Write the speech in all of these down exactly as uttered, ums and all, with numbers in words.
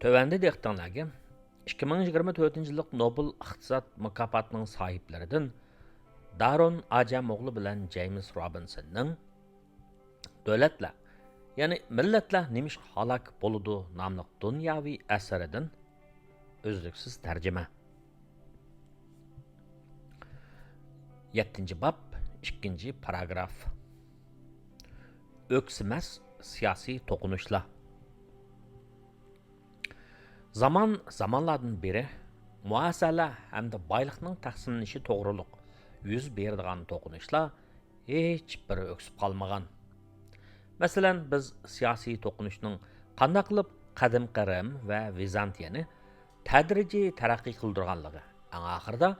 تۆۋەندە دىققىتىڭلارگە ئىككى مىڭ يىگىرمە تۆتىنچى يىللىق نوبېل ئىقتىساد مۇكاپاتىنىڭ ساھىبلىرىدىن دارون ئاجەمئوغلى بىلەن جېيمىس روبىنسوننىڭ دۆلەتلەر، يەنى مىللەتلەر نېمىشقا ھالاك بولىدۇ ناملىق دۇنياۋى ئەسىرىدىن ئۈزلۈكسىز تەرجىمە. يەتتىنچى باب، ئىككىنچى پاراگراف. ئۆكسىمەس سىياسىي توقۇنۇشلار. زامان زامانلاردىن بېرى مۇئاسىرىلەر ھەمدە بايلىقنىڭ تەقسىملىنىشى توغرۇلۇق يۈز بېرىدىغان توقۇنۇشلار ھېچبىرى ئۆكسۈپ قالمىغان. مەسىلەن، بىز سىياسىي توقۇنۇشنىڭ قانداق قىلىپ قەدىمكى رىم ۋە ۋىزانتىيەنى تەدرىجىي تەرەققىي قىلدۇرغانلىقى، ئەڭ ئاخىرىدا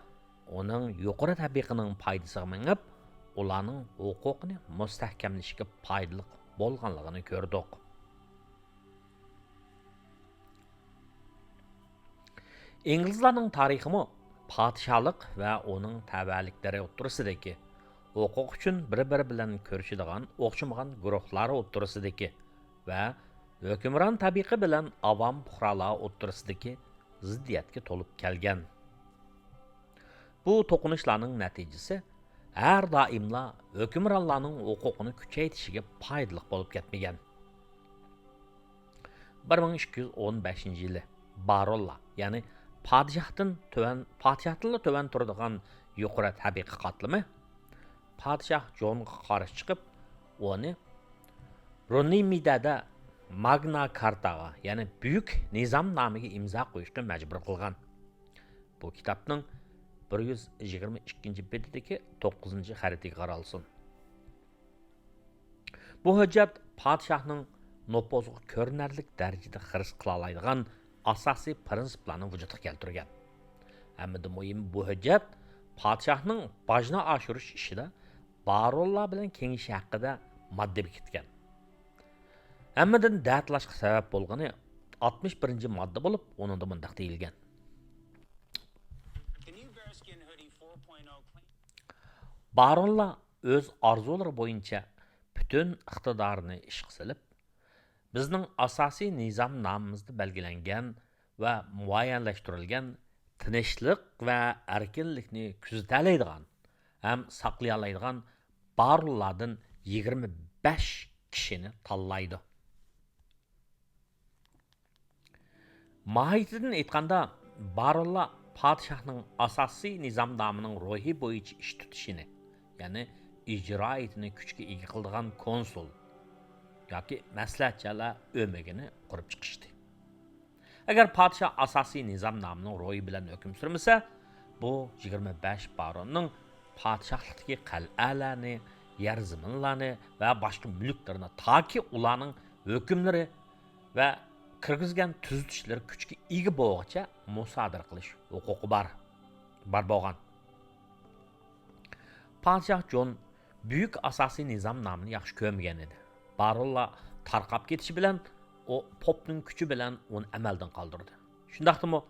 ئۇنىڭ يۇقىرى تەبىقىنىڭ پايدىسىغا مېڭىپ، ئۇلارنىڭ ھوقۇقىنى مۇستەھكەملىشىگە پايدىلىق بولغانلىقىنى كۆردۇق. ئىنگلىزلارنىڭ تارىخىمۇ پادىشاھلىق ۋە ئۇنىڭ تەۋەلىكلىرى ئوتتۇرىسىدىكى، ھوقۇق ئۈچۈن بىر-بىرى بىلەن كۈرىشىدىغان ئوخشىمىغان گۇرۇھلار ئوتتۇرىسىدىكى ۋە ھۆكۈمران تەبىقە بىلەن ئاۋام پۇقرالار ئوتتۇرىسىدىكى زىددىيەتكە تولۇپ كەلگەن. بۇ توقۇنۇشلارنىڭ نەتىجىسى ھەر دائىملا ھۆكۈمرانلارنىڭ ھوقۇقىنى كۈچەيتىشىگە پايدىلىق بولۇپ كەتمىگەن. بىر مىڭ ئىككى يۈز ئون بەشىنچى يىلى بارونلار، يەنى پادىشاھتىن تۆۋەن، پادىشاھتىنلا تۆۋەن تۇرىدىغان يۇقىرى تەبىقە قاتلىمى پادىشاھ جونغا قارشى چىقىپ، ئۇنى رۇنىمىدەدە ماگنا كارتاغا، يەنى بۈيۈك نىزامنامىگە ئىمزا قويۇشقا مەجبۇر قىلغان. بۇ كىتابنىڭ بىر يۈز يىگىرمە ئىككىنچى بېتىدىكى توققۇزىنچى خەرىتىگە قارالسۇن. بۇ ھۆججەت پادىشاھنىڭ نوپۇزىغا كۆرۈنەرلىك دەرىجىدە خىرىس قىلالايدىغان ئاساسىي پىرىنسىپلارنى ۋۇجۇدقا كەلتۈرگەن. ھەممىدىن مۇھىمى، بۇ ھۆججەت پادىشاھنىڭ باجنى ئاشۇرۇش ئىشىدا بارونلار بىلەن كېڭىشىشى ھەققىدە ماددا بېكىتكەن. ھەممىدىن دەتالاشقا سەۋەب بولغىنى ئاتمىش بىرىنچى ماددا بولۇپ، ئۇنىڭدا مۇنداق دېيىلگەن: بارونلار ئۆز ئارزۇلىرى بويىچە پۈتۈن ئىقتىدارىنى ئىشقا سېلىپ، بىزنىڭ ئاساسىي نىزامنامىمىزدا بەلگىلەنگەن ۋە مۇئەييەنلەشتۈرۈلگەن تىنچلىق ۋە ئەركىنلىكنى كۆزىتەلەيدىغان ھەم ساقلىيالايدىغان بارونلاردىن يىگىرمە بەش كىشىنى تاللايدۇ. ماھىيىتىدىن ئېيتقاندا، بارونلار پادىشاھنىڭ ئاساسىي نىزامنامىنىڭ روھى بويىچە ئىش تۇتۇشىنى، يەنى ئىجرائىيىتىنى كۈچكە ئىگە قىلىدىغان كونسۇل ياكى مەسلىھەتچىلەر ئۆمىكىنى قۇرۇپ چىقىشتى. ئەگەر پادىشاھ ئاساسىي نىزامنامىنىڭ روھى بىلەن ھۆكۈم سۈرمىسە، بۇ يىگىرمە بەش باروننىڭ پادىشاھلىقتىكى قەلئەلەرنى، يەر زېمىنلارنى ۋە باشقا مۈلۈكلىرىنى، تاكى ئۇلارنىڭ ھۆكۈملىرى ۋە كىرگۈزگەن تۈزىتىشلىرى كۈچكە ئىگە بولغۇچە مۇسادىرە قىلىش ھوقۇقى بار، بار بولغان. پادىشاھ جون بۈيۈك ئاساسىي نىزامنامىنى ياخشى كۆرمىگەن ئىدى. بارونلار تارقاپ كېتىشى بىلەن، ئۇ پوپنىڭ كۈچى بىلەن ئۇنى ئەمەلدىن قالدۇردى. شۇنداقتىمۇ،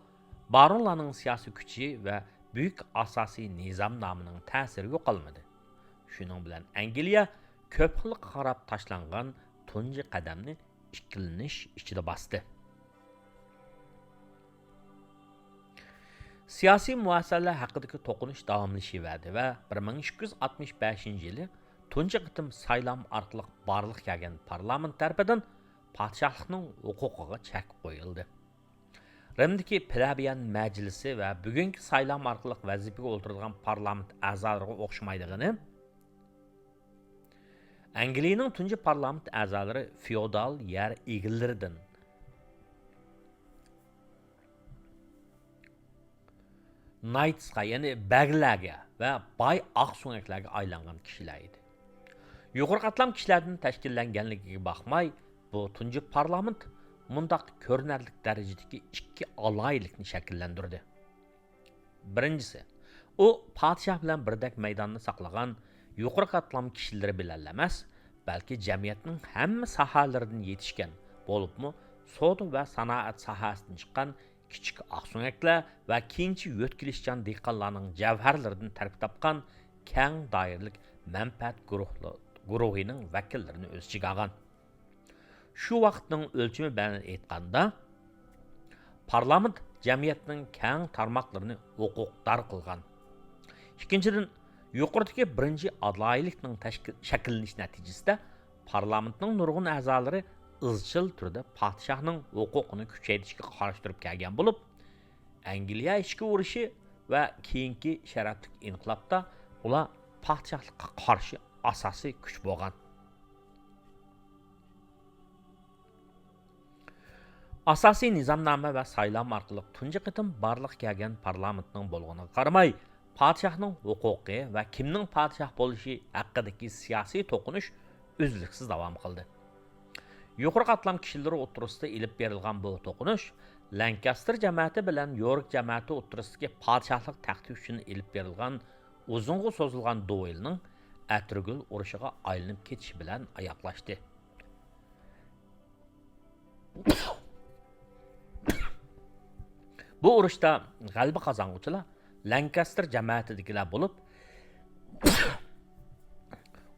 بارونلارنىڭ سىياسىي كۈچى ۋە بۈيۈك ئاساسىي نىزامنامىنىڭ تەسىرى يوقالمىدى. شۇنىڭ بىلەن ئەنگلىيە كۆپ خىللىققا قاراپ تاشلانغان تۇنجى قەدەمنى ئىككىلىنىش ئىچىدە باستى. سىياسىي مۇئەسسەلەر ھەققىدىكى توقۇنۇش داۋاملىشىۋەردى ۋە بىر مىڭ ئىككى يۈز ئاتمىش بەشىنچى يىلى تۇنجى قېتىم سايلام ئارقىلىق بارلىققا كەلگەن پارلامېنت تەرىپىدىن پادىشاھلىقنىڭ ھوقۇقىغا چەك قويۇلدى. رىمدىكى پلېبىيان مەجلىسى ۋە بۈگۈنكى سايلام ئارقىلىق ۋەزىپىگە ئولتۇرىدىغان پارلامېنت ئەزالىرىغا ئوخشىمايدىغىنى، ئەنگلىيىنىڭ تۇنجى پارلامېنت ئەزالىرى فېئودال يەر ئىگىلىرىدىن نايتسقا، يەنى بەگلەرگە ۋە باي ئاقسۆڭەكلەرگە ئايلانغان كىشىلەر ئىدى. يۇقىرى قاتلام كىشىلەردىن تەشكىللەنگەنلىكىگە باقماي، بۇ تۇنجى پارلامېنت مۇنداق كۆرۈنەرلىك دەرىجىدىكى ئىككى ئالاھىدىلىكنى شەكىللەندۈردى. بىرىنچىسى، ئۇ پادىشاھ بىلەن بىردەك مەيداننى ساقلىغان يۇقىرى قاتلام كىشىلىرى بىلەنلا ئەمەس، بەلكى جەمئىيەتنىڭ ھەممە ساھەلىرىدىن يېتىشكەن، بولۇپمۇ سودا ۋە سانائەت ساھەسىدىن چىققان كىچىك ئاقسۆڭەكلەر ۋە كېيىنچە يۆتكىلىشچان دېھقانلارنىڭ جەۋھەرلىرىدىن تەركىب تاپقان كەڭ دائىرىلىك مەنپەئەت گۇرۇھلۇ-، گۇرۇھىنىڭ ۋەكىللىرىنى ئۆز ئىچىگە ئالغان. شۇ ۋاقىتنىڭ ئۆلچىمى بىلەن ئېيتقاندا، پارلامېنت جەمئىيەتنىڭ كەڭ تارماقلىرىنى ھوقۇقدار قىلغان. ئىككىنچىدىن، يۇقىرىدىكى بىرىنچى ئالاھىدىلىكنىڭ تەشكىل-، شەكىللىنىش نەتىجىسىدە پارلامېنتنىڭ نۇرغۇن ئەزالىرى ئىزچىل تۈردە پادىشاھنىڭ ھوقۇقىنى كۈچەيتىشكە قارشى تۇرۇپ كەلگەن بولۇپ، ئەنگلىيە ئىچكى ئۇرۇشى ۋە كېيىنكى شەرەپلىك ئىنقىلابتا ئۇلار پادىشاھلىققا قارشى ئاساسىي كۈچ بولغان. ئاساسىي نىزامنامە ۋە سايلام ئارقىلىق تۇنجى قېتىم بارلىققا كەلگەن پارلامېنتنىڭ بولغىنىغا قارىماي، پادىشاھنىڭ ھوقۇقى ۋە كىمنىڭ پادىشاھ بولۇشى ھەققىدىكى سىياسىي توقۇنۇش ئۈزلۈكسىز داۋام قىلدى. يۇقىرى قاتلام كىشىلىرى ئوتتۇرىسىدا ئېلىپ بېرىلغان بۇ توقۇنۇش لانكاستېر جەمەتى بىلەن يورك جەمەتى ئوتتۇرىسىدىكى پادىشاھلىق تەختى ئۈچۈن ئېلىپ بېرىلغان ئۇزۇنغا سوزۇلغان دۇئېلنىڭ ئەتىرگۈل ئۇرۇشىغا ئايلىنىپ كېتىشى بىلەن ئاياغلاشتى. بۇ ئۇرۇشتا غەلىبە قازانغۇچىلار لانكاستېر جەمەتىدىكىلەر بولۇپ،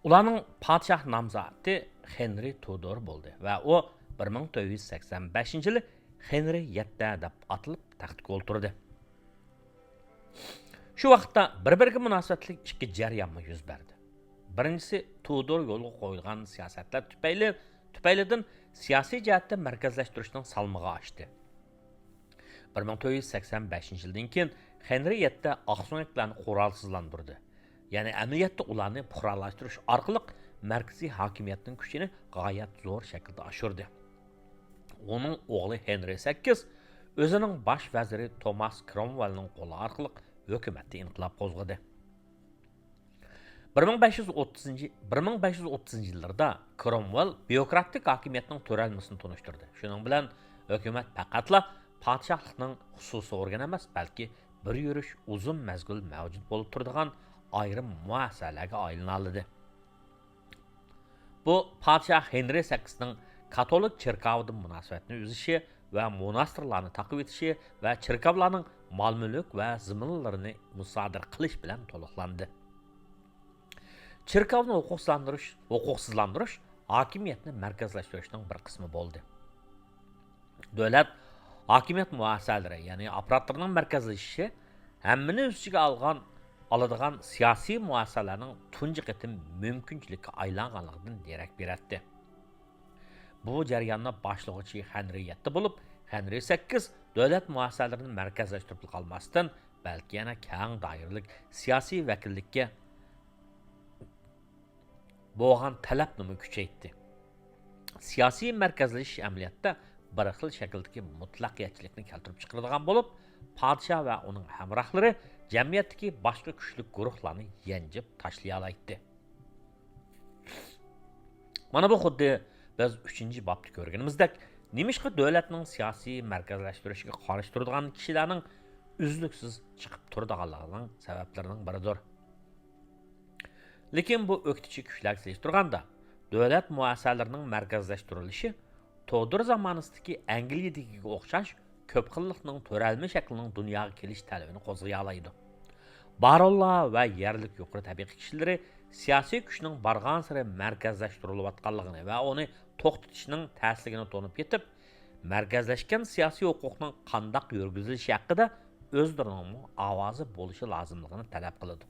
ئۇلارنىڭ پادىشاھ نامزاتى خېنرى تۇدور بولدى ۋە ئۇ بىر مىڭ تۆت يۈز سەكسەن بەشىنچى يىلى خېنرى يەتتە دەپ ئاتىلىپ تەختكە ئولتۇردى. شۇ ۋاقىتتا بىر-بىرىگە مۇناسىۋەتلىك ئىككى جەريانمۇ يۈز بەردى. بىرىنچىسى، تۇدور يولغا قويغان سىياسەتلەر تۈپەيلى، تۈپەيلىدىن سىياسىي جەھەتتە مەركەزلەشتۈرۈشنىڭ سالمىقى ئاشتى. بىر مىڭ تۆت يۈز سەكسەن بەشىنچى يىلدىن كېيىن خېنرى يەتتە ئاقسۆڭەكلەرنى قورالسىزلاندۇردى. يەنى ئەمەلىيەتتە ئۇلارنى پۇقرالاشتۇرۇش ئارقىلىق مەركىزىي ھاكىمىيەتنىڭ كۈچىنى غايەت زور شەكىلدە ئاشۇردى. ئۇنىڭ ئوغلى ھېنرى سەككىز ئۆزىنىڭ باش ۋەزىرى توماس كرومۋېلنىڭ قولى ئارقىلىق ھۆكۈمەتتە ئىنقىلاب قوزغىدى. بىر مىڭ بەش يۈز ئوتتۇزىنچى، بىر مىڭ بەش يۈز ئوتتۇزىنچى يىللىرىدا كرومۋېل بيۇروكراتىك ھاكىمىيەتنىڭ تۆرەلمىسىنى تونۇشتۇردى. شۇنىڭ بىلەن ھۆكۈمەت پەقەتلا پادىشاھلىقنىڭ خۇسۇسىي ئورگىنى ئەمەس، بەلكى بىر يۈرۈش ئۇزۇن مەزگىل مەۋجۇت بولۇپ تۇرىدىغان ئايرىم مۇئەسسەلەرگە ئايلىنالىدى. بۇ پادىشاھ ھېنرى سەككىزنىڭ كاتولىك چېركاۋىدىن مۇناسىۋەتنى ئۈزۈشى ۋە موناستىرلارنى تاقىۋېتىشى ۋە چېركاۋلارنىڭ مال-مۈلۈك ۋە زېمىنلىرىنى مۇسادىرە قىلىش بىلەن تولۇقلاندى. چېركاۋنى ھوقۇقسىزلاندۇرۇش، ھوقۇقسىزلاندۇرۇش ھاكىمىيەتنى مەركەزلەشتۈرۈشنىڭ بىر قىسمى بولدى. دۆلەت ھاكىمىيەت مۇئەسسەلىرى، يەنى ئاپپاراتلىرىنىڭ مەركەزلىشىشى ھەممىنى ئۆز ئىچىگە ئالغان، ئالىدىغان سىياسىي مۇئەسسەلەرنىڭ تۇنجى قېتىم مۇمكىنچىلىككە ئايلانغانلىقىدىن دېرەك بېرەتتى. بۇ جەرياننى باشلىغۇچى خەنرى يەتتە بولۇپ، خەنرى سەككىز دۆلەت مۇئەسسەلىرىنى مەركەزلەشتۈرۈپلا قالماستىن، بەلكى يەنە كەڭ دائىرىلىك سىياسىي ۋەكىللىككە بولغان تەلەپنىمۇ كۈچەيتتى. سىياسىي مەركەزلىشىش ئەمەلىيەتتە بىر خىل شەكىلدىكى مۇتلەقىيەتچىلىكنى كەلتۈرۈپ چىقىرىدىغان بولۇپ، پادىشاھ ۋە ئۇنىڭ ھەمراھلىرى جەمئىيەتتىكى باشقا كۈچلۈك گۇرۇھلارنى يەنجىپ تاشلىيالايتتى. مانا بۇ خۇددى بىز ئۈچىنچى بابتا كۆرگىنىمىزدەك، نېمىشقا دۆلەتنىڭ سىياسىي مەركەزلەشتۈرۈشىگە قارشى تۇرىدىغان كىشىلەرنىڭ ئۈزلۈكسىز چىقىپ تۇرىدىغانلىقىنىڭ سەۋەبلىرىنىڭ بىرىدۇر. لېكىن بۇ ئۆكتىچى كۈچلەرگە سېلىشتۇرغاندا، دۆلەت مۇئەسسەلىرىنىڭ مەركەزلەشتۈرۈلۈشى تودور زامانىسىدىكى ئەنگلىيەدىكىگە ئوخشاش كۆپ خىللىقنىڭ تۆرەلمە شەكلىنىڭ دۇنياغا كېلىش تەلىپىنى قوزغىيالايدۇ. بارونلار ۋە يەرلىك يۇقىرى تەبىقە كىشىلىرى سىياسىي كۈچنىڭ بارغانسېرى مەركەزلەشتۈرۈلۈۋاتقانلىقىنى ۋە ئۇنى توختىتىشنىڭ تەسلىكىنى تونۇپ يېتىپ، مەركەزلەشكەن سىياسىي ھوقۇقنىڭ قانداق يۈرگۈزۈلۈشى ھەققىدە ئۆزلىرىنىڭمۇ ئاۋازى بولۇشى لازىملىقىنى تەلەپ قىلىدۇ.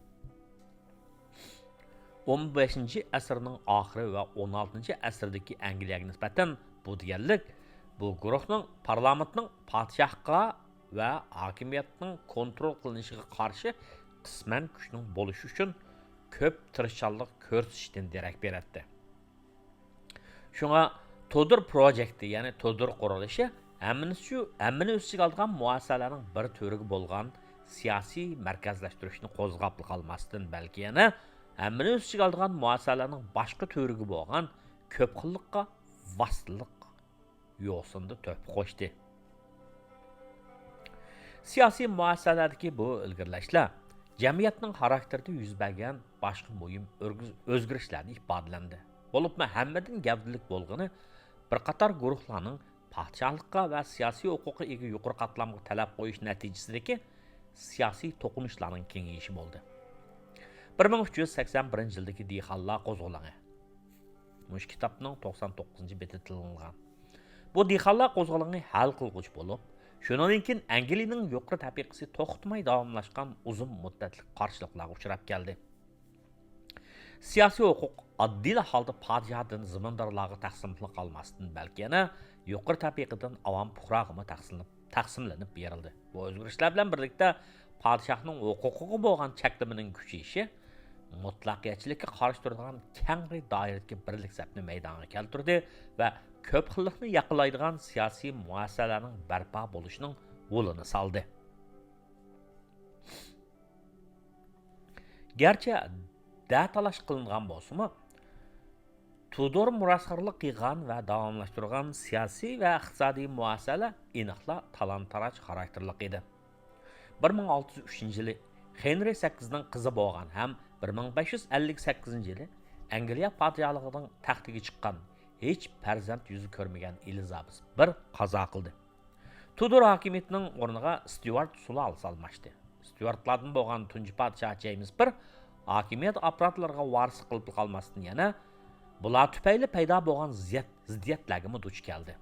ئون بەشىنچى ئەسىرنىڭ ئاخىرى ۋە ئون ئالتىنچى ئەسىردىكى ئەنگلىيەگە نىسبەتەن بۇ دېگەنلىك، بۇ گۇرۇھنىڭ پارلامېنتنىڭ پادىشاھقا ۋە ھاكىمىيەتنىڭ كونترول قىلىنىشىغا قارشى قىسمەن كۈچنىڭ بولۇشى ئۈچۈن كۆپ تىرىشچانلىق كۆرسىتىشىدىن دېرەك بېرەتتى. شۇڭا تودور پروجېكتى، يەنى تودور قۇرۇلۇشى ھەممىنى شۇ، ھەممىنى ئۆز ئىچىگە ئالىدىغان مۇئەسسەلەرنىڭ بىر تۈۋرۈكى بولغان سىياسىي مەركەزلەشتۈرۈشنى قوزغاپلا قالماستىن، بەلكى يەنە ھەممىنى ئۆز ئىچىگە ئالىدىغان مۇئەسسەلەرنىڭ باشقا تۈۋرۈكى بولغان كۆپ خىللىققا ۋاسىتىلىق يوسۇندا تۆھپە قوشتى. سىياسىي مۇئەسسەسەلەردىكى بۇ ئىلگىرىلەشلەر جەمئىيەتنىڭ خاراكتېرىدا يۈز بەرگەن باشقا مۇھىم ئۆرگۈز-، ئۆزگىرىشلەرنى ئىپادىلەندى. بولۇپمۇ ھەممىدىن گەۋدىلىك بولغىنى بىر قاتار گۇرۇھلارنىڭ پادىشاھلىققا ۋە سىياسىي ھوقۇققا ئىگە يۇقىرى قاتلامغا تەلەپ قويۇش نەتىجىسىدىكى سىياسىي توقۇنۇشلارنىڭ كېڭىيىشى بولدى. بىر مىڭ ئۈچ يۈز سەكسەن بىرىنچى يىلدىكى دېھقانلار قوزغىلىڭى. مۇشۇ كىتابنىڭ توقسان توققۇزىنچى بېتى تىلغا ئېلىنغان. بۇ دېھقانلار قوزغىلىڭى ھەل قىلغۇچ بولۇپ، شۇنىڭدىن كېيىن ئەنگلىيىنىڭ يۇقىرى تەبىقىسى توختىماي داۋاملاشقان ئۇزۇن مۇددەتلىك قارشىلىقلارغا ئۇچراپ كەلدى. سىياسىي ھوقۇق ئاددىيلا ھالدا پادىشاھدىن زىمىندارلارغا تەقسىملىنىپ قالماستىن، بەلكى يەنە يۇقىرى تەبىقىدىن ئاۋام پۇقراغىمۇ تەقسىملىنىپ، تەقسىملىنىپ بېرىلدى. بۇ ئۆزگىرىشلەر بىلەن بىرلىكتە پادىشاھنىڭ ھوقۇقىغا بولغان چەكلىمىنىڭ كۈچىيىشى مۇتلەقىيەتچىلىككە قارشى تۇرىدىغان كەڭرى دائىرىدىكى بىرلىك سەپنى مەيدانغا كەلتۈردى ۋە كۆپ خىللىقنى ياقلايدىغان سىياسىي مۇئەسسەلەرنىڭ بەرپا بولۇشىنىڭ غولىنى سالدى. گەرچە دە تالاش قىلىنغان بولسىمۇ، تۇدور مىراسخورلۇق قىلغان ۋە داۋاملاشتۇرغان سىياسىي ۋە ئىقتىسادىي مۇئەسسەلە ئېنىقلا تالان-تاراج خاراكتېرلىق ئىدى. بىر مىڭ ئالتە يۈز ئۈچىنچى يىلى خېنرى سەككىزنىڭ قىزى بولغان ھەم بىر مىڭ بەش يۈز ئەللىك سەككىزىنچى يىلى ئەنگلىيە پادىشاھلىقىنىڭ تەختىگە چىققان، ھېچ پەرزەنت يۈزى كۆرمىگەن ئېلىزابېس بىر قازا قىلدى. تۇدور ھاكىمىيىتىنىڭ ئورنىغا ستيۇئارت سۇلالىسى ئالماشتى. ستيۇئارتلاردىن بولغان تۇنجى پادىشاھ جېيمىس بىر ھاكىمىيەت ئاپپاراتلىرىغا ۋارىسلىق قىلىپ قالماستىن، يەنە بۇلار تۈپەيلى پەيدا بولغان زىيت-، زىددىيەتلەرگىمۇ دۇچ كەلدى.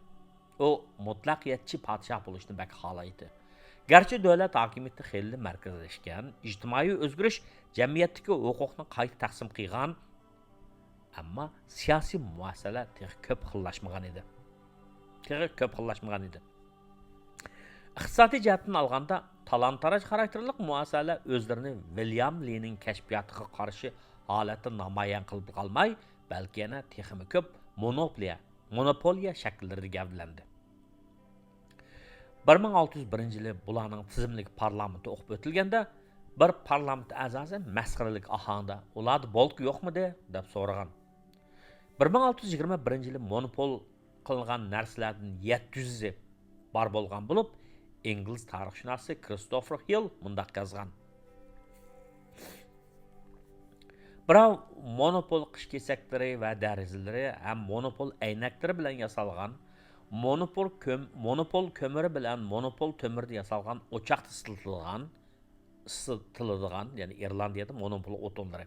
ئۇ مۇتلەقىيەتچى پادىشاھ بولۇشنى بەك خالايتتى. گەرچە دۆلەت ھاكىمىيىتى خېلىلا مەركەزلەشكەن، ئىجتىمائىي ئۆزگىرىش جەمئىيەتتىكى ھوقۇقنى قايتا تەقسىم قىلغان، ئەمما سىياسىي مۇئەسسەلە تېخى كۆپ خىللاشمىغان ئىدى. تېخى كۆپ خىللاشمىغان ئىدى. ئىقتىسادىي جەھەتتىن ئالغاندا، تالان-تاراج خاراكتېرلىك مۇئەسسەلە ئۆزلىرىنى ۋىليام لىنىڭ كەشپىياتىغا قارشى ھالەتتە نامايان قىلىپ قالماي، بەلكى يەنە تېخىمۇ كۆپ مونوپولىيە، مونوپولىيە شەكىللىرىدە گەۋدىلەندى. بىر مىڭ ئالتە يۈز بىرىنچى يىلى بۇلارنىڭ تىزىملىكى پارلامېنتتا ئوقۇپ ئۆتۈلگەندە، بىر پارلامېنت ئەزاسى مەسخىرىلىك ئاھاڭدا، «ئۇلاردا بولكا يوقمىدى؟» دەپ سورىغان. بىر مىڭ ئالتە يۈز يىگىرمە بىرىنچى يىلى مونوپول قىلىنغان نەرسىلەردىن يەتتە يۈزى بار بولغان بولۇپ، ئىنگلىز تارىخشۇناسى كرىستوفېر ھىل مۇنداق يازغان: بىراۋ مونوپول قىش كېسەكلىرى ۋە دېرىزىلىرى ھەم مونوپول ئەينەكلىرى بىلەن ياسالغان، مونوپول كۆم-، مونوپول كۆمۈرى بىلەن مونوپول تۆمۈردىن ياسالغان ئوچاقتا ئىسسىتىلىدىغان، ئىسسىتىلىدىغان، يەنى ئىرلاندىيەدە مونوپول ئوتۇنلىرى،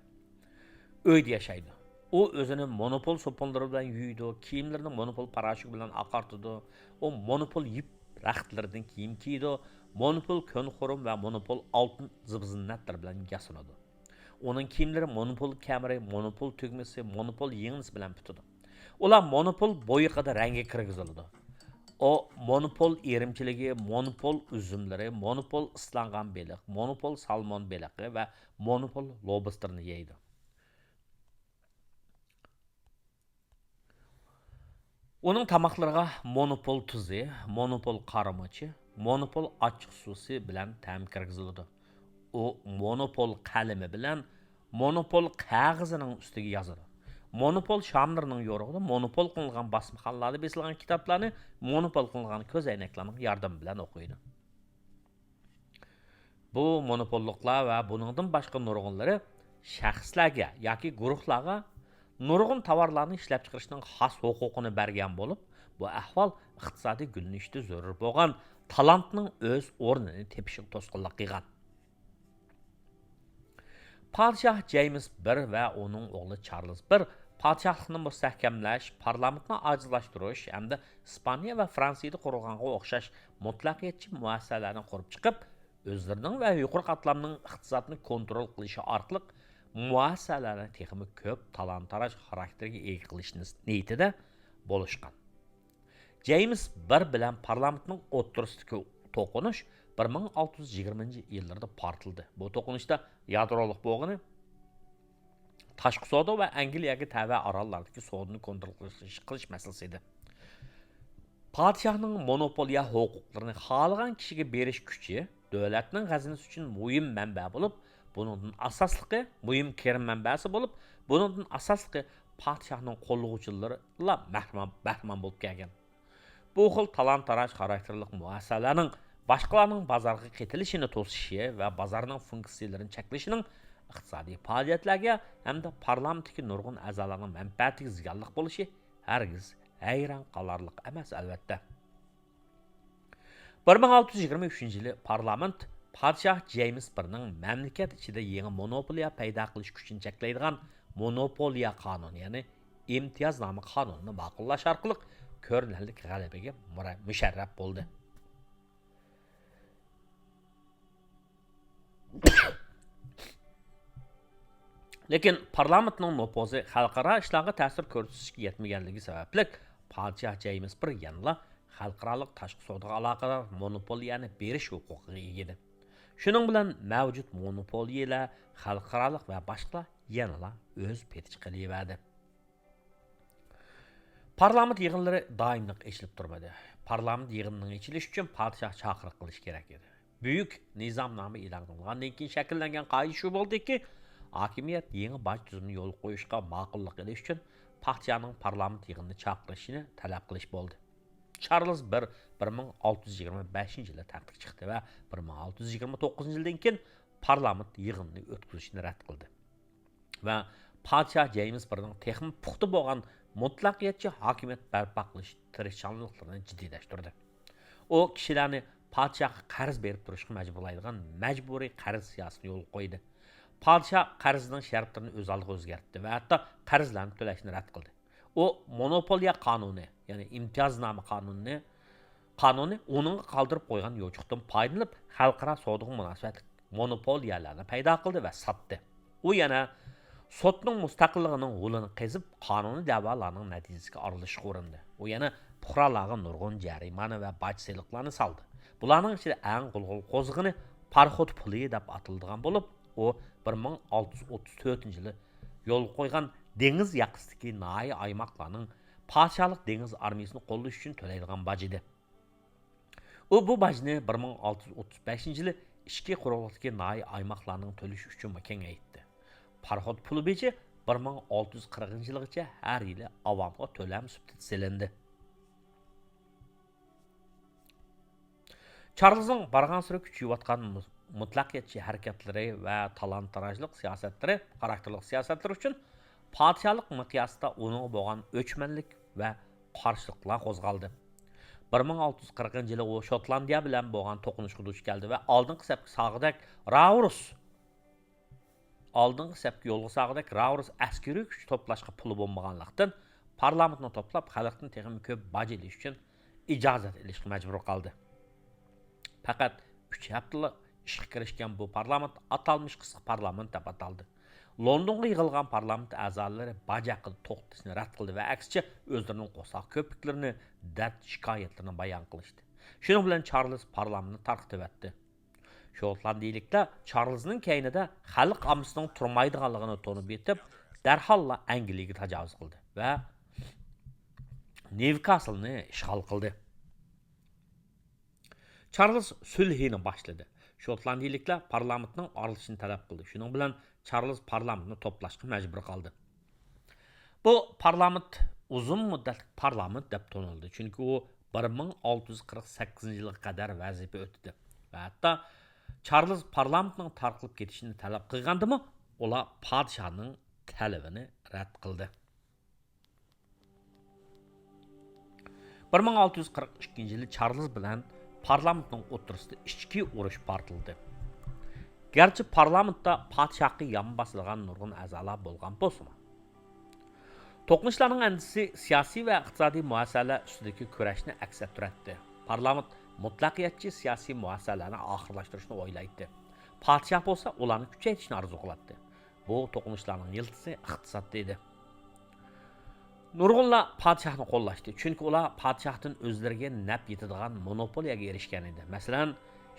ئۆيدە ياشايدۇ. ئۇ ئۆزىنى مونوپول سوپۇنلىرى بىلەن يۇيىدۇ، كىيىملىرىنى مونوپول پاراشوكى بىلەن ئاقارتىدۇ. ئۇ مونوپول يىپ رەختلىرىدىن كىيىم كىيىدۇ. مونوپول كۆن خۇرۇم ۋە مونوپول ئالتۇن زىبۇ-زىننەتلىرى بىلەن ياسىنىدۇ. ئۇنىڭ كىيىملىرى مونوپول كەمىرى، مونوپول تۈگمىسى، مونوپول يىڭنىسى بىلەن پۈتىدۇ. ئۇلار مونوپول بويىقىدا رەڭگە كىرگۈزۈلىدۇ. ئۇ مونوپول ئېرىمچىلىكى، مونوپول ئۈزۈملىرى، مونوپول ئىسلانغان بېلىق، مونوپول سالمون بېلىقى ۋە مونوپول لوبستېرنى يەيدۇ. ئۇنىڭ تاماقلىرىغا مونوپول تۇزى، مونوپول قارىمۇچى، مونوپول ئاچچىق سۇسى بىلەن تەم كىرگۈزۈلىدۇ. ئۇ مونوپول قەلىمى بىلەن مونوپول قەغىزىنىڭ ئۈستىگە يازىدۇ. مونوپول شاملىرىنىڭ يورۇقىدا مونوپول قىلىنغان باسمىخانىلاردا بېسىلغان كىتابلارنى مونوپول قىلىنغان كۆزەينەكلەرنىڭ ياردىمى بىلەن ئوقۇيدۇ. بۇ مونوپوللۇقلار ۋە بۇنىڭدىن باشقا نۇرغۇنلىرى شەخسلەرگە ياكى گۇرۇھلارغا نۇرغۇن تاۋارلارنى ئىشلەپچىقىرىشنىڭ خاس ھوقۇقىنى بەرگەن بولۇپ، بۇ ئەھۋال ئىقتىسادىي گۈللىنىشتە زۆرۈر بولغان تالانتنىڭ ئۆز ئورنىنى تېپىشىغا توسقۇنلۇق قىلغان. پادىشاھ جەيمىس بىر ۋە ئۇنىڭ ئوغلى چارلىز بىر پادىشاھلىقنى مۇستەھكەملەش، پارلامېنتنى ئاجىزلاشتۇرۇش ھەمدە ئىسپانىيە ۋە فرانسىيىدە قۇرۇلغانغا ئوخشاش مۇتلەقىيەتچى مۇئەسسەلەرنى قۇرۇپ چىقىپ، ئۆزلىرىنىڭ ۋە يۇقىرى قاتلامنىڭ ئىقتىسادنى كونترول قىلىشى ئارقىلىق مۇئەسسەلەرنى تېخىمۇ كۆپ تالان-تاراج خاراكتېرگە ئىگە قىلىش نىيىتىدە بولۇشقان. جەيمىس بىر بىلەن پارلامېنتنىڭ ئوتتۇرىسىدىكى توقۇنۇش بىر مىڭ ئالتە يۈز يىگىرمىنچى يىللىرىدا پارتلىدى. بۇ توقۇنۇشتا يادرولۇق بولغىنى تاشقى سودا ۋە ئەنگلىيەگە تەۋە ئاراللاردىكى سودىنى كونترول قىلىش، قىلىش مەسىلىسى ئىدى. پادىشاھنىڭ مونوپولىيە ھوقۇقلىرىنى خالىغان كىشىگە بېرىش كۈچى دۆلەتنىڭ خەزىنىسى ئۈچۈن مۇھىم مەنبە بولۇپ، بۇنىڭدىن ئاساسلىقى، مۇھىم كىرىم مەنبەسى بولۇپ، بۇنىڭدىن ئاساسلىقى پادىشاھنىڭ قوللىغۇچىلىرىلا مەھرۇم، بەھرىمەن بولۇپ كەلگەن. بۇ خىل تالان-تاراج خاراكتېرلىك مۇئەسسەلەرنىڭ باشقىلارنىڭ بازارغا قېتىلىشىنى توسۇشى ۋە بازارنىڭ فۇنكسىيىلىرىنى چەكلىشىنىڭ ئىقتىسادىي پائالىيەتلەرگە ھەمدە پارلامېنتتىكى نۇرغۇن ئەزالارنىڭ مەنپەئەتىگە زىيانلىق بولۇشى ھەرگىز ھەيران قالارلىق ئەمەس، ئەلۋەتتە. بىر مىڭ ئالتە يۈز يىگىرمە ئۈچىنچى يىلى پارلامېنت پادىشاھ جەيمىس بىرنىڭ مەملىكەت ئىچىدە يېڭى مونوپولىيە پەيدا قىلىش كۈچىنى چەكلەيدىغان مونوپولىيە قانۇنى، يەنى ئىمتىيازنامە قانۇنىنى ماقۇللاش ئارقىلىق كۆرۈنەرلىك غەلىبىگە مۇرە-، مۇشەررەپ بولدى. لېكىن پارلامېنتنىڭ نوپۇزى خەلقئارا ئىشلارغا تەسىر كۆرسىتىشكە يەتمىگەنلىكى سەۋەبلىك، پادىشاھ جەيمىس بىر يەنىلا خەلقئارالىق تاشقى سودىغا ئالاقىدار مونوپولىيەنى بېرىش ھوقۇقىغا ئىگە ئىدى. شۇنىڭ بىلەن مەۋجۇت مونوپولىيەلەر خەلقئارالىق ۋە باشقىلار يەنىلا ئۆز پېتىچە قېلىۋەردى. پارلامېنت يىغىنلىرى دائىملىق ئېچىلىپ تۇرمىدى. پارلامېنت يىغىنىنىڭ ئېچىلىشى ئۈچۈن پادىشاھ چاقىرىق قىلىش كېرەك ئىدى. بۈيۈك نىزامنامە ئېلان قىلىنغاندىن كېيىن شەكىللەنگەن قائىدە شۇ بولدىكى، ھاكىمىيەت يېڭى باج تۈزۈمىنى يولغا قويۇشقا ماقۇللۇق ئېلىش ئۈچۈن پادىشاھنىڭ پارلامېنت يىغىنىنى چاقىرىشىنى تەلەپ قىلىش بولدى. چارلز بىر بىر مىڭ ئالتە يۈز يىگىرمە بەشىنچى يىلى تەختكە چىقتى ۋە بىر مىڭ ئالتە يۈز يىگىرمە توققۇزىنچى يىلدىن كېيىن پارلامېنت يىغىنىنى ئۆتكۈزۈشنى رەت قىلدى. ۋە پادىشاھ جەيمىس بىرنىڭ تېخىمۇ پۇختا بولغان مۇتلەقىيەتچى ھاكىمىيەت بەرپا قىلىش تىرىشچانلىقلىرىنى جىددىيلەشتۈردى. ئۇ كىشىلەرنى پادىشاھقا قەرز بېرىپ تۇرۇشقا مەجبۇرلايدىغان مەجبۇرىي قەرز سىياسىتىنى يولغا قويدى. پادىشاھ قەرزنىڭ شەرتلىرىنى ئۆز ئالدىغا ئۆزگەرتتى ۋە ھەتتا قەرزلەرنى تۆلەشنى رەت قىلدى. ئۇ مونوپولىيە قانۇنى، يەنى ئىمتىيازنامە قانۇنىنى، قانۇنى ئۇنىڭغا قالدۇرۇپ قويغان يوچۇقتىن پايدىلىنىپ، خەلقئارا سودىغا مۇناسىۋەتلىك مونوپولىيەلەرنى پەيدا قىلدى ۋە ساتتى. ئۇ يەنە سوتنىڭ مۇستەقىللىقىنىڭ ھولىنى قېزىپ، قانۇنىي دەۋالارنىڭ نەتىجىسىگە ئارىلىشىشقا ئۇرۇندى. ئۇ يەنە پۇقرالارغا نۇرغۇن جەرىمانە ۋە باج سېلىقلارنى سالدى. بۇلارنىڭ ئىچىدە ئەڭ غۇلغۇلا قوزغىقى پارخود پۇلى دەپ ئاتىلىدىغان بولۇپ، ئۇ بىر مىڭ ئالتە يۈز ئوتتۇز تۆتىنچى يىلى يولغا قويغان دېڭىز ياقىسىدىكى ناھىيە ئايماقلارنىڭ پادىشاھلىق دېڭىز ئارمىيىسىنى قوللىشى ئۈچۈن تۆلەيدىغان باج ئىدى. ئۇ بۇ باجنى بىر مىڭ ئالتە يۈز ئوتتۇز بەشىنچى يىلى ئىچكى قۇرۇقلۇقتىكى ناھىيە ئايماقلارنىڭ تۆلىشى ئۈچۈنمۇ كېڭەيتتى. پارخود پۇلى بېجى بىر مىڭ ئالتە يۈز قىرىقىنچى يىلغىچە ھەر يىلى ئاۋامغا تۆلەم سۈپىتىدە سېلىندى. چارلزنىڭ بارغانسېرى كۈچىيىۋاتقان مۇ-، مۇتلەقىيەتچى ھەرىكەتلىرى ۋە تالان-تاراجلىق سىياسەتلىرى، خاراكتېرلىق سىياسەتلىرى ئۈچۈن پادىشاھلىق مىقياسىدا ئۇنىڭغا بولغان ئۆچمەنلىك ۋە قارشىلىقلار قوزغالدى. بىر مىڭ ئالتە يۈز قىرىقىنچى يىلى ئۇ شوتلاندىيە بىلەن بولغان توقۇنۇشقا دۇچ كەلدى ۋە ئالدىنقى سەپكە سالغۇدەك راۋرۇس ئالدىنقى سەپكە يولغا سالغۇدەك راۋرۇس ئەسكىرىي كۈچ توپلاشقا پۇلى بولمىغانلىقتىن، پارلامېنتنى توپلاپ، خەلقتىن تېخىمۇ كۆپ باج ئېلىش ئۈچۈن ئىجازەت ئېلىشقا مەجبۇر قالدى. پەقەت ئۈچ ھەپتىلا ئىشقا كىرىشكەن بۇ پارلامېنت ئاتالمىش قىسقا پارلامېنت دەپ ئاتالدى. لوندونغا يىغىلغان پارلامېنت ئەزالىرى باج ھەققىدە توختىتىشنى رەت قىلدى ۋە ئەكسىچە ئۆزلىرىنىڭ قورساق كۆپۈكلىرىنى، دەرد-شىكايەتلىرىنى بايان قىلىشتى. شۇنىڭ بىلەن چارلز پارلامېنتنى تارقىتىۋەتتى. شوتلاندىيىلىكلەر چارلزنىڭ كەينىدە خەلق ئاممىسىنىڭ تۇرمايدىغانلىقىنى تونۇپ يېتىپ، دەرھاللا ئەنگلىيەگە تاجاۋۇز قىلدى ۋە نيۇكاسلنى ئىشغال قىلدى. چارلز سۈلھىنى باشلىدى. شوتلاندىيىلىكلەر پارلامېنتنىڭ ئارىلىشىشىنى تەلەپ قىلدى. شۇنىڭ بىلەن چارلز پارلامېنتنى توپلاشقا مەجبۇر قالدى. بۇ پارلامېنت ئۇزۇن مۇددەتلىك پارلامېنت دەپ تونۇلدى، چۈنكى ئۇ بىر مىڭ ئالتە يۈز قىرىق سەككىزىنچى يىلغا قەدەر ۋەزىپە ئۆتىدى ۋە ھەتتا چارلز پارلامېنتنىڭ تارقىلىپ كېتىشىنى تەلەپ قىلغاندىمۇ، ئۇلار پادىشاھنىڭ تەلىپىنى رەت قىلدى. بىر مىڭ ئالتە يۈز قىرىق ئىككىنچى يىلى چارلز بىلەن پارلامېنتنىڭ ئوتتۇرىسىدا ئىچكى ئۇرۇش پارتلىدى. گەرچە پارلامېنتتا پادىشاھقا يان باسىدىغان نۇرغۇن ئەزالار بولغان بولسىمۇ، توقۇنۇشلارنىڭ ئەندىزىسى سىياسىي ۋە ئىقتىسادىي مۇئەسسەلەر ئۈستىدىكى كۈرەشنى ئەكس ئەتتۈرەتتى. پارلامېنت مۇتلەقىيەتچى سىياسىي مۇئەسسەلەرنى ئاخىرلاشتۇرۇشنى ئويلايتتى. پادىشاھ بولسا ئۇلارنى كۈچەيتىشنى ئارزۇ قىلاتتى. بۇ توقۇنۇشلارنىڭ يىلتىزى ئىقتىسادتا ئىدى. نۇرغۇنلار پادىشاھنى قوللاشتى، چۈنكى ئۇلار پادىشاھتىن ئۆزلىرىگە نەپ يېتىدىغان مونوپولىيەگە ئېرىشكەن ئىدى. مەسىلەن،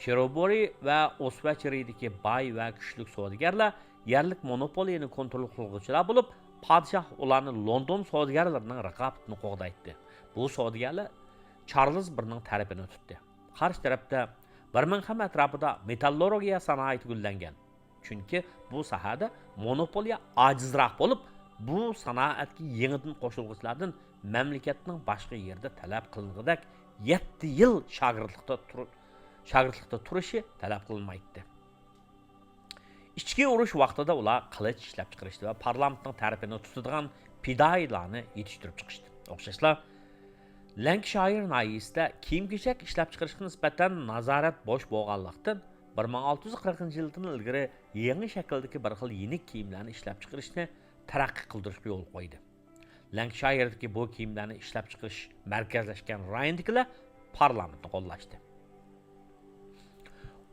شېروبورى ۋە ئوسۋەچىرىدىكى باي ۋە كۈچلۈك سودىگەرلەر يەرلىك مونوپولىيەنى كونترول قىلغۇچىلار بولۇپ، پادىشاھ ئۇلارنى لوندون سودىگەرلىرىنىڭ رىقابىتىدىن قوغدايتتى. بۇ سودىگەرلەر چارلز بىرنىڭ تەرىپىنى تۇتتى. قارشى تەرەپتە بىرمىنغھام ئەتراپىدا مېتاللورگىيە سانائىتى گۈللەنگەن. چۈنكى بۇ ساھەدە مونوپولىيە ئاجىزراق بولۇپ، بۇ سانائەتكە يېڭىدىن قوشۇلغۇچىلاردىن مەملىكەتنىڭ باشقا يېرىدە تەلەپ قىلىنغۇدەك يەتتە يىل شاگىرتلىقتا تۇر-، شاگىرتلىقتا تۇرۇشى تەلەپ قىلىنمايتتى. ئىچكى ئۇرۇش ۋاقتىدا ئۇلار قىلىچ ئىشلەپچىقىرىشتى ۋە پارلامېنتنىڭ تەرىپىنى تۇتىدىغان پىدائىيلارنى يېتىشتۈرۈپ چىقىشتى. ئوخشاشلا، لەنكشايىر ناھىيەسىدە كىيىم-كېچەك ئىشلەپچىقىرىشقا نىسبەتەن نازارەت بوش بولغانلىقتىن، بىر مىڭ ئالتە يۈز قىرىقىنچى يىلدىن ئىلگىرى يېڭى شەكىلدىكى بىر خىل يېنىك كىيىملەرنى ئىشلەپچىقىرىشنى تەرەققىي قىلدۇرۇشقا يول قويدى. لەنكشايىردىكى بۇ كىيىملەرنى ئىشلەپچىقىرىش مەركەزلەشكەن رايوندىكىلەر پارلامېنتنى قوللاشتى.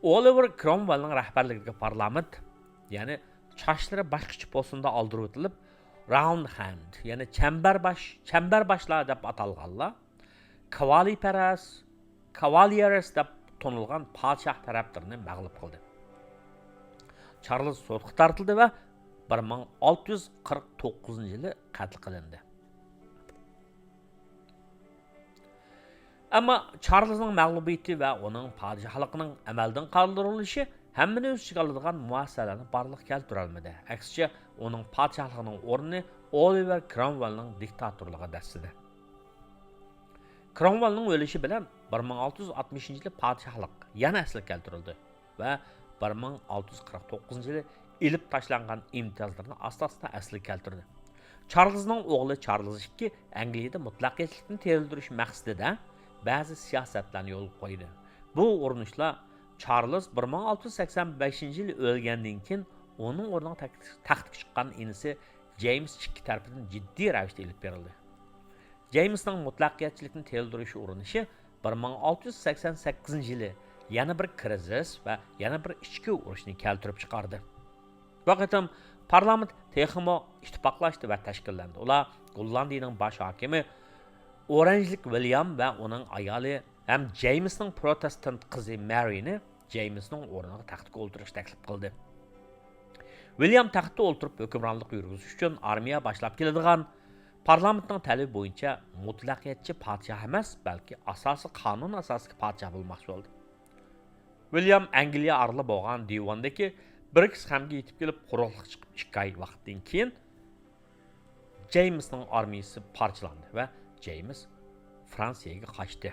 ئولىۋېر كرومۋېلنىڭ رەھبەرلىكىدىكى پارلامېنت، يەنى چاچلىرى باشقىچە پوسۇندا ئالدۇرۇۋېتىلىپ، راۋند ھەند، يەنى چەمبەر باش، چەمبەر باشلار دەپ ئاتالغانلار، كاۋالىپەرەس، كاۋاليېرس دەپ تونۇلغان پادىشاھ تەرەپدىرىنى مەغلۇپ قىلدى. چارلىز سوتقا تارتىلدى ۋە بىر مىڭ ئالتە يۈز قىرىق توققۇزىنچى يىلى قەتل قىلىندى. ئەمما چارلىزنىڭ مەغلۇبىيىتى ۋە ئۇنىڭ پادىشاھلىقىنىڭ ئەمەلدىن قالدۇرۇلۇشى ھەممىنى ئۆز ئىچىگە ئالىدىغان مۇئەسسەلەرنى بارلىققا كەلتۈرەلمىدى. ئەكسىچە، ئۇنىڭ پادىشاھلىقىنىڭ ئورنىنى ئولىۋېر كرومۋېلنىڭ دىكتاتورلۇقى دەسسىدى. كرومۋېلنىڭ ئۆلۈشى بىلەن بىر مىڭ ئالتە يۈز ئاتمىشىنچى يىلى پادىشاھلىق يەنە ئەسلىگە كەلتۈرۈلدى ۋە بىر مىڭ ئالتە يۈز قىرىق توققۇزىنچى يىلى ئېلىپ تاشلانغان ئىمتىيازلىرىنى ئاستا-ئاستا ئەسلىگە كەلتۈردى. چارلىزنىڭ ئوغلى چارلىز ئىككى ئەنگلىيەدە مۇتلەقىيەتچىلىكنى تېرىلدۈرۈش مەقسىتىدە بەزى سىياسەتلەرنى يولغا قويدى. بۇ ئۇرۇنۇشلار چارلىز بىر مىڭ ئالتە يۈز سەكسەن بەشىنچى يىلى ئۆلگەندىن كېيىن ئۇنىڭ ئورنىغا تەك-، تەختكە چىققان ئىنىسى جېيمىس ئىككى تەرىپىدىن جىددىي رەۋىشتە ئېلىپ بېرىلدى. جېيمىسنىڭ مۇتلەقىيەتچىلىكنى تېرىلدۈرۈش ئۇرۇنۇشى بىر مىڭ ئالتە يۈز سەكسەن سەككىزىنچى يىلى يەنە بىر كىرىزىس ۋە يەنە بىر ئىچكى ئۇرۇشنى كەلتۈرۈپ چىقاردى. بۇ قېتىم پارلامېنت تېخىمۇ ئىتتىپاقلاشتى ۋە تەشكىللەندى. ئۇلار گوللاندىيىنىڭ باش ھاكىمى ئورانژلىك ۋىليام ۋە ئۇنىڭ ئايالى ھەم جېيمىسنىڭ پروتېستانت قىزى مەرىنى جېيمىسنىڭ ئورنىغا تەختكە ئولتۇرۇشقا تەكلىپ قىلدى. ۋىليام تەختتە ئولتۇرۇپ ھۆكۈمرانلىق يۈرگۈزۈش ئۈچۈن ئارمىيە باشلاپ كېلىدىغان پارلامېنتنىڭ تەلىپى بويىچە مۇتلەقىيەتچى پادىشاھ ئەمەس، بەلكى ئاساسىي قانۇن ئاساسىدىكى پادىشاھ بولماقچى بولدى. ۋىليام ئەنگلىيە ئارىلى بولغان دىۋاندىكى برىكس خەمگە يېتىپ كېلىپ، قۇرۇقلۇققا چىقىپ ئىككى ئاي ۋاقىتتىن كېيىن جېيمىسنىڭ ئارمىيىسى پارچىلاندى ۋە جېيمىس فرانسىيەگە قاچتى.